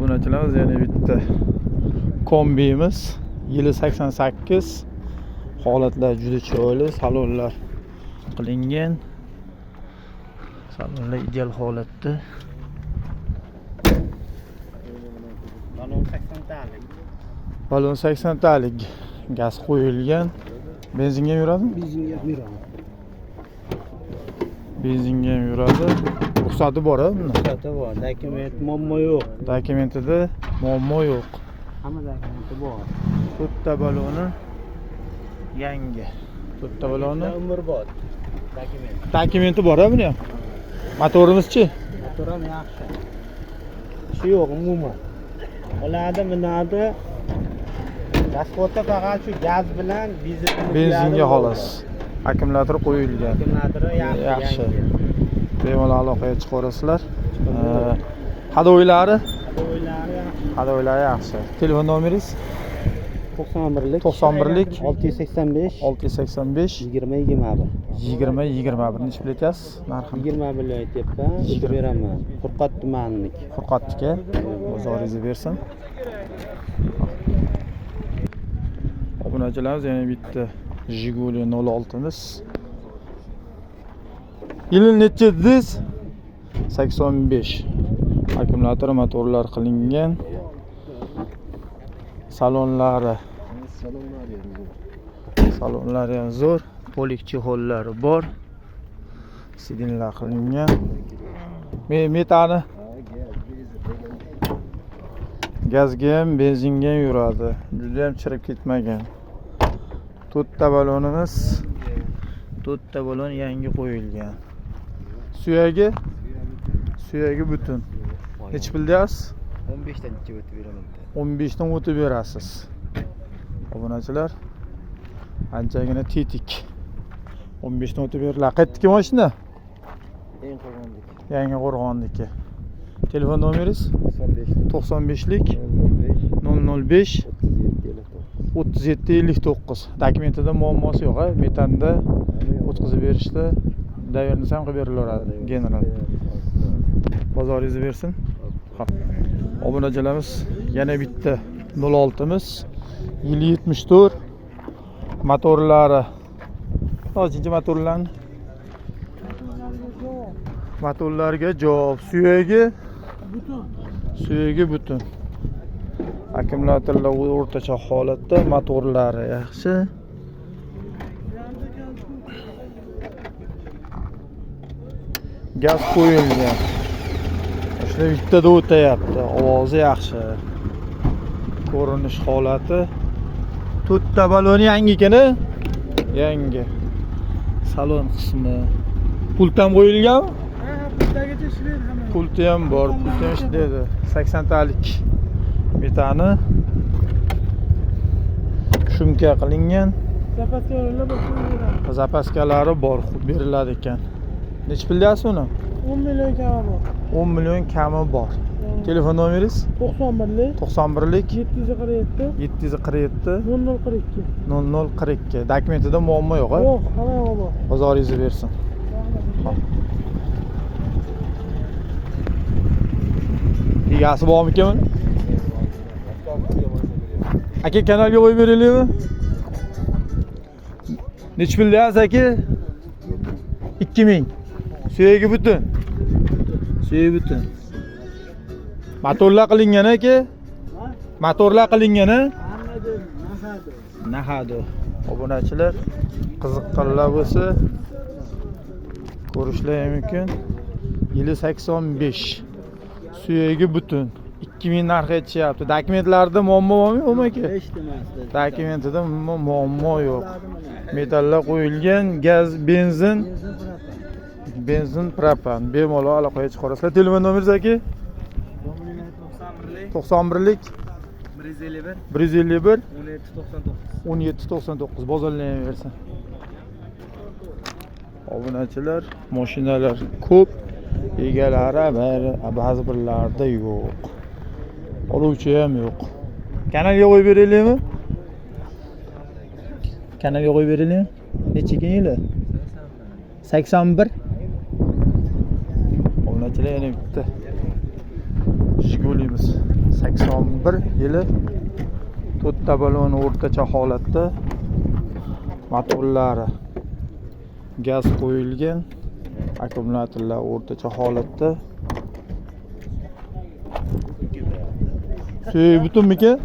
Obunachilarimiz, yana bitta kombimiz. Yili 88. Holatlar juda chiroyli, salonlar qilingan. Salonlar ideal holatda. Balon 80 talik. Balon 80 talik, gaz qo'yilgan. Benzinga ham yuradimi? Benzinga yuradi. Benzinga ham yuradi. Ruxsati bor a buni? Ruxsati bor, dokument muammo yo'q. Dokumentida muammo yo'q. Hamma dokumenti bor. To'rtta baloni yangi. To'rtta baloni. Umrbod. Dokument. Dokumenti bor a buni ham? Motorimizchi? Motor ham yaxshi. Ishi yo'q umuman. Oladi, minadi. Расход da faqat shu gaz bilan benzin. Benzinga xolos. Akkumulyator qo'yilgan. Akkumulyatori yaxshi. Yaxshi. Yangi. Bemalol aloqaga chiqaverasizlar. Ходовой lari? Ходовой lari yaxshi. Ходовой lari yaxshi. Telefon nomeringiz? 91lik 91lik 685 685 20 21. 20 21. Necha pul aytasiz narxini? 20 million aytyapman, 20. beraman. Furqat tumaniniki. Furqatniki. Bozoringizni bersin. Obunachilarimiz, yana bitta Jiguli 06miz. Yili necha dedingiz? 85. Akkumulyator, motorlar qilingan. Salonlari. Salonlari ham zo'r. Полик чехол lari bor. Сиденье lar qilingan. Metani gazga ham, benzinga ham yuradi. Juda ham chirib ketmagan. To'rtta balonimiz. To'rtta balon yangi qo'yilgan. Suyagi butun. Necha pul deyapsiz? 15 dan ichib o'tib beraman. 15 dan o'tib berasiz. Obunachilar, anchagina tetik. 15 dan o'tib beriladi. Qayerdiki mashina? Eng qo'rg'ondiki. Yangi Qo'rg'onniki. Telefon nomeringiz? 95 95lik 05 005 37 59. 37 59. Dokumentida muammosi yo'q, a? Metanda o'tkazib berishdi. Доверенность ham qilib berilaveradi general. Bozoringizni bersin. Xo'p. Obunachilarimiz, yana bitta 06miz. Yili 74. Motorlari. Hozircha motorlarni motorlarga javob. Suyagi butun. Suyagi butun. Akkumulyatorlar o'rtacha holatda, motorlari yaxshi. Gaz qo'yilgan. Shunda bittada o'tayapti. Ovozi yaxshi. Ko'rinish holati. To'rtta baloni yangi ekan, a? Yangi. Salon qismi. Pult ham qo'yilganmi? Pultagacha ishlaydi hamma. Pulti ham bor, pulti ham ishlaydi. 80 talik metani. Шумка qilingan. Запаска lar bor, beradi. Запаска lari bor, beriladi ekan. Necha pul deyapsiz uni? 10 million kami bor. 10 million kami bor. Telefon nomeringiz? 91lik 91lik 747 747 0042. 0042. Dokumentida muammo yo'q, a? Yo'q, hamma bor. Bozoringizni bersin. Xo'p. Egasi bormikan buni? Aka, kanalga qo'yib beraylikmi? Necha pul deyapsiz, aka? 2000. Suyagi butun. Suyagi butun. Motorlar qilingan aka? Motorlar qilingan a? На ходу. Obunachilar, qiziqqanlar bo'lsa ko'rishlari mumkin. Yili 85. Suyagi butun. 2000 narx aytishyapti. Dokumentlarda muammo bormi, yo'qmi aka? Hech nimasida. Dokumentida muammo yo'q. Metallar qo'yilgan, gaz, benzin, benzin propan. Bemalol aloqaga chiqarasizlar. Telefon nomeringiz, aka? 91lik 151 151 17 99. 17 99. Bozorlayversin. Obunachilar, mashinalar ko'p, egalari ba'zi birlarida yo'q. Oluvchi ham yo'q. Kanalga qo'yib beraylikmi? Kanalga qo'yib beraylikmi? Necha ekan yili? 81. Obunachilar, yana bitta Jigulimiz. 81 yili. To'rtta balon o'rtacha holatda. Motorlari gaz qo'yilgan, akkumulyatorlar o'rtacha holatda. Suyagi butunmikan?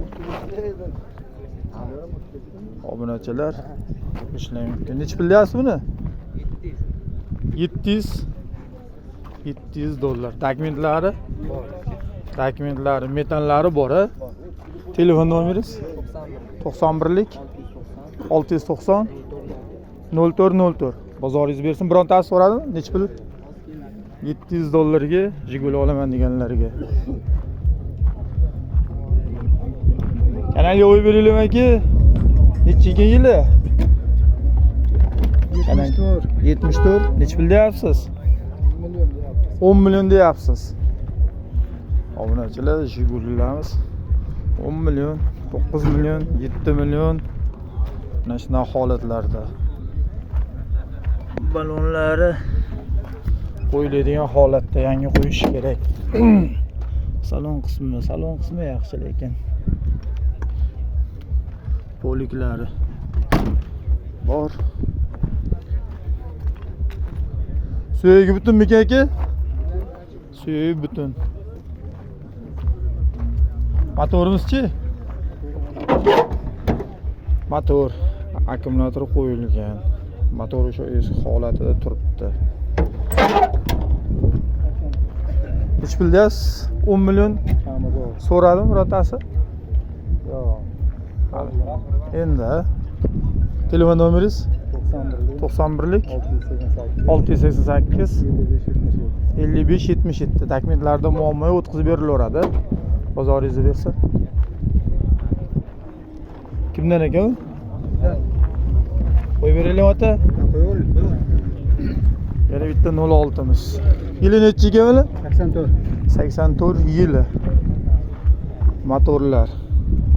Obunachilar ishlay mumkin. Necha pul deyapsiz buni? 700 dollar. Dokumentlari? Dokumentlari, metanlari bor, a? Telefon nomeringiz? 91lik 690 04 04. Bozoringiz bersin. Birontasi so'radimi? Necha pul? 700 dollarga Jiguli olaman deganlarga. Kanalga qo'yib beraylik aka. Necha yili? 74. 74. Necha pul deyapsiz? 10 million deyapsiz. Obunachilar, Jigulilarimiz 10 million, 9 million, 7 million mana shunday holatlarda. Balonlari qo'yiladigan holatda yangi qo'yish kerak. Salon qismi yaxshi lekin. Poliklari bor. Suyagi butunmikan aka? Suyagi butun. Motorimizchi? Motor, akkumulyator qo'yilgan. Motor o'sha eski holatida turibdi. Necha pul deyapsiz? 10 million so'radim birortasi? Yo'q. Endi telefon nomeringiz? 91lik 688 55 77. Dokumentlarda muammo yo'q, o'tkazib berilaveradi. Bozoringizni bersin. Kimdan ekan u? Qo'yib beraylik ota. Yana bitta 06'miz. Yili necha ekan buni? 84. 84 yili. Motorlar,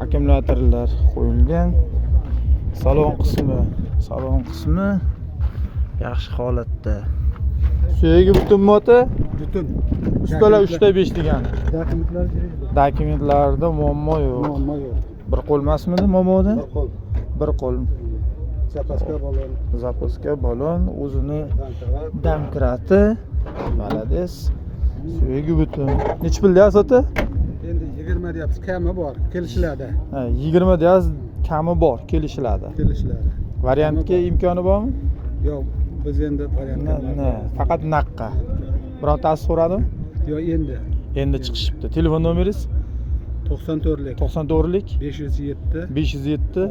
akkumulyatorlar qo'yilgan. Salon qismi yaxshi holatda. Suyagi butunmi ota? Butun. Ustalar 3 5 degani. Dokumentlar Dokumentlarda muammo yo'q. muammo yo'q. Bir qo'l emasmidi muammoda? Bir qo'l. Bir qo'l. Zapaska balon. Zapaska balon, o'zini domkrati. Malades. Suyagi butun. Necha pul deyapsiz ota? Endi 20 deyapsiz, kami bor, kelishiladi. Ha, 20 deyapsiz, kami bor, kelishiladi. Kelishiladi. Variantga imkoni bormi? Yo'q, biz endi variantga. Na, faqat naqqa. Birontasi so'radimi? Yo'q, endi. Endi chiqishibdi. Telefon nomeringiz? 94lik 94lik 507 507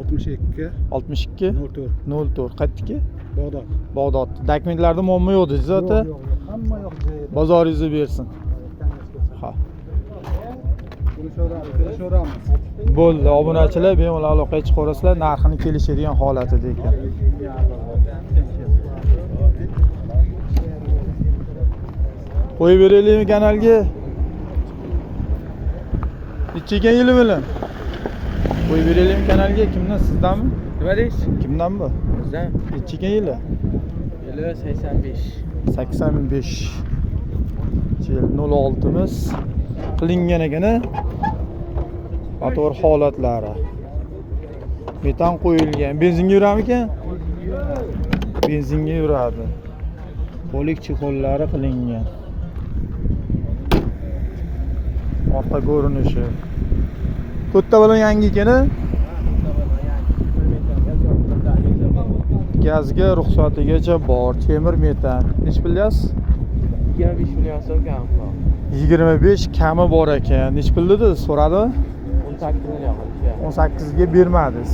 62 62 04 04. Qaytdiki? Bag'dod. Bag'dod. Dokumentlarda muammo yo'q dedingiz ota? Yo'q, yo'q, hamma yo'q joyida. Bozoringizni bersin. Ha. Kelishaveramiz. Bo'ldi, obunachilar bemalol aloqaga chiqaverasizlar, narxini kelishadigan holatida ekan. Qo'yib beraylikmi kanalga? Necha ekan yili bilan? Qo'yib beraylikmi kanalga? Kimdan, sizdanmi? Nima deysiz? Kimdan bu? Bizdan. Necha ekan yili? Yili 85. 85. Yil 06'miz qilingan ekan. Motor holatlari. Metan qo'yilgan. Benzinga yuramikan? Benzinga yuradi. Qo'lik chexollari qilingan. Orqa ko'rinishi. To'rtta balon yangi ekan. Gazga ruxsatigacha bor. Temir metan. Necha pul deyapsiz? 25 million so'm kami bor. 25 kami bor ekan. Necha pul dedi? So'radimi? 18 million qilishgan. 18 ga bermadingiz.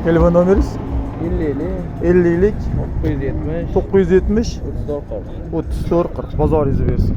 Telefon nomeringiz? 50lik 50lik 970 970 34 40. 34 40. Bozoringizni bersin.